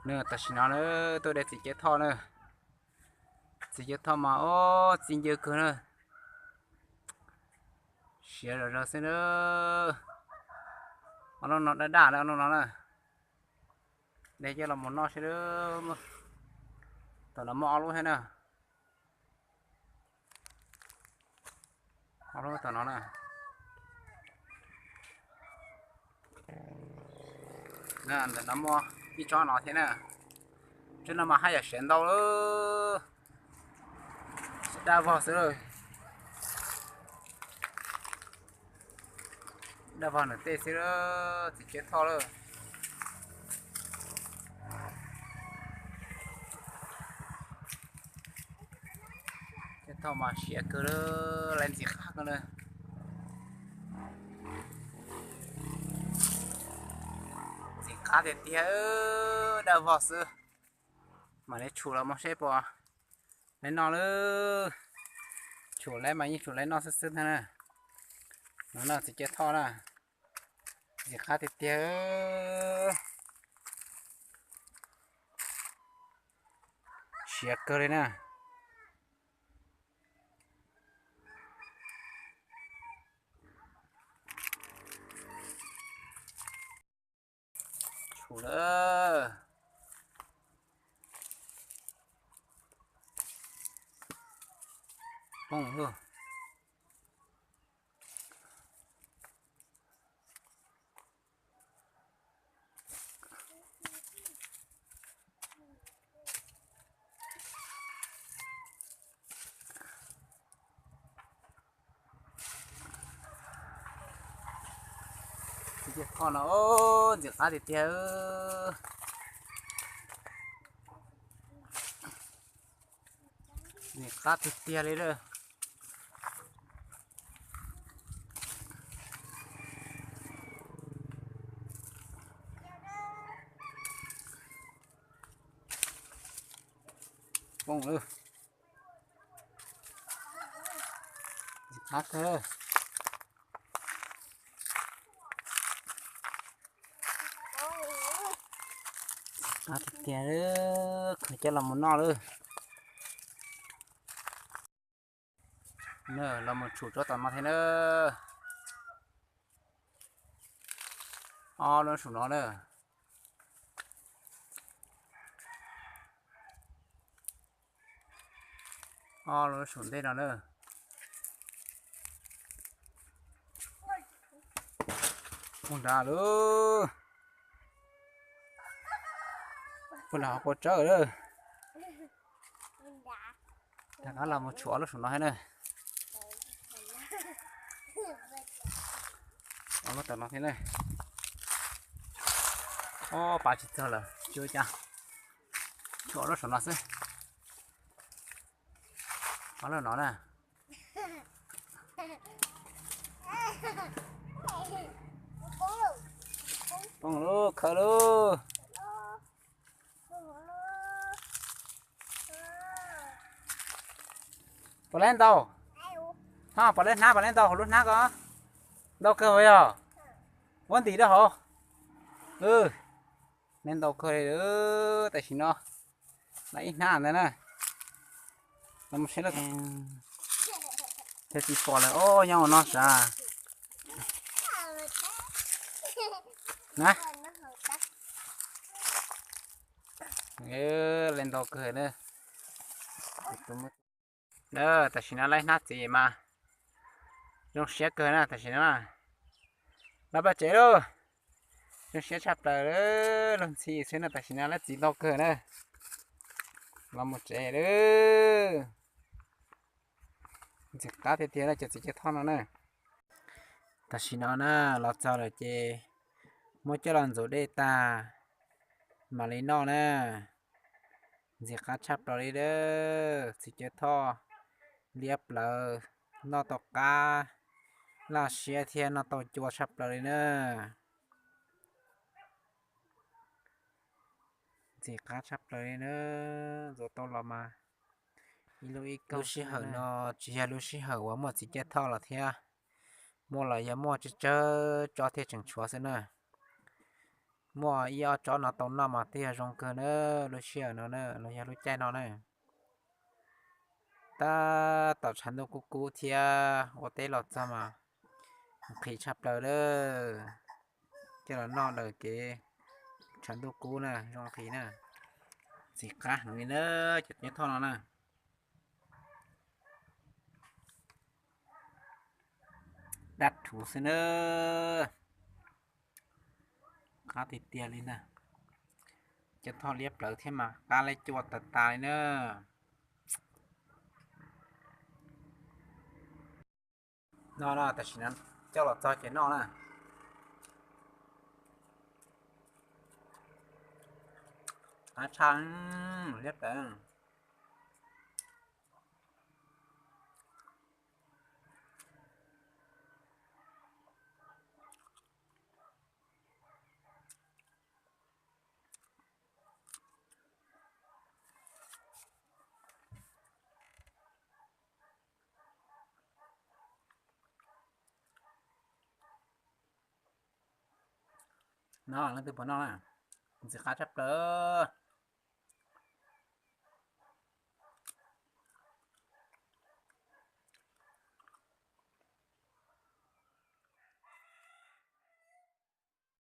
Nws tam sim no na, tuaj de txiv cev thoj na. Txiv cev thoj mas ob txiv ncw kawg na. Siav zom zaws xwb na. Ob lub no daj daj na, ob lub no na. De coj los mus noj seb. Tom no muaj ob lub thiab na. Ob lub tom no na. Ntawm no muaj ib tsob no thiab na. Tsob no mas haj yam siav ntau lawm. Daj vog xwb lawm. Daj vog nws tej xwb lawm, txiv cev thoj lawm. Cev thoj mas siav kawg lawm, laiv ntxim qab kawg na. Ntxim qab tiag tiag, daj vog xwb. Mam li tshum los mus seb puas laiv noj lawm. Tshum laiv mas yeej tshum laiv noj xwb xwb ntag na. No na txiv cev thoj na. Ntxim qab tiag tiag. Siav kawg li na. Tshum lawm. Poob lawm. Txiv cev thoj no ntxim qab tiag tiag. Ntxim qab tiag tiag li lawm. Poob lawm. Ntxim qab kawg. Qab tiag tiag, khaws coj los mus noj lawm. Los mus tshum tsob tom no thiab na. Ob lub saum no na. Ob lub saum ntej no na. Mus nrad lawm. Puag nram qhov kua tsawb lawm. Rov qab los mus tshuam ob lub saum no thiab na. Ob lub tom no thiab na. Ob, pav tsis txog lawm, tsis ua cas. Tshuam ob lub saum no xwb. Ob lub no na. Poob lawm, khawb lawm. Puas lab ntau? Ho, puas lab hnab, puas lab ntau hauv lub hnab ko? Ntau kawg yog? Muab ntim rau hauv. Lab ntau kawg li, tam sim no lab ib hnab ntawd na. Los mus saib, thiaj tsis pom lawm, ob nyob ua no sav. Na, lab ntau kawg na. Tam sim no lab hnab txiv mas zoo siab kawg na tam sim no. Los pab tsev lauj. Zoo siab tshaj plaws, luag ntxhi xwb na, tam sim no lab txiv ntau kawg na. Los mus tsev lauj. Ntxim qab tiag tiag cov txiv cev thoj no na. Tam sim no na, los txog lawm ces muab coj los ntxuav dej tag mam li noj na. Ntxim qab tshaj plaws li lawm, txiv cev thoj liab plawv, noj tau qab, laj siab thiab noj tau cua tshaj plaws li na. Ntxim qab tshaj plaws li na, ntxuav tau los mas ib lub ib kaug. Lub sij hawm no tsis yog lub sij hawm uas muaj txiv cev thoj los thiab, muaj los yog muaj tsawg tsawg tsob thiaj tseem tshuav xwb na. Muaj ib ob tsob no tau noj mas twb yog zoo kawg na, lub sij hawm no na los yog lub caij no na. Tab tom tshav ntuj kub kub thiab ua teb los txog mas nqhis tshaj plaws lawm. Coj los noj daws kev tshav ntuj kub na, zoo nqhis na. Ntxim qab heev li na, cov nyob thoj no na. Dab rhuv xwb na. Qab tiag tiag li ntag. Cov thoj liab plawv thiab mas qab leb cua tas tas li na. No no tam sim no coj los txog ces noj na. Qab tshaj, liab plawv. No leej twg puas noj na, ntxim qab tshaj plaws.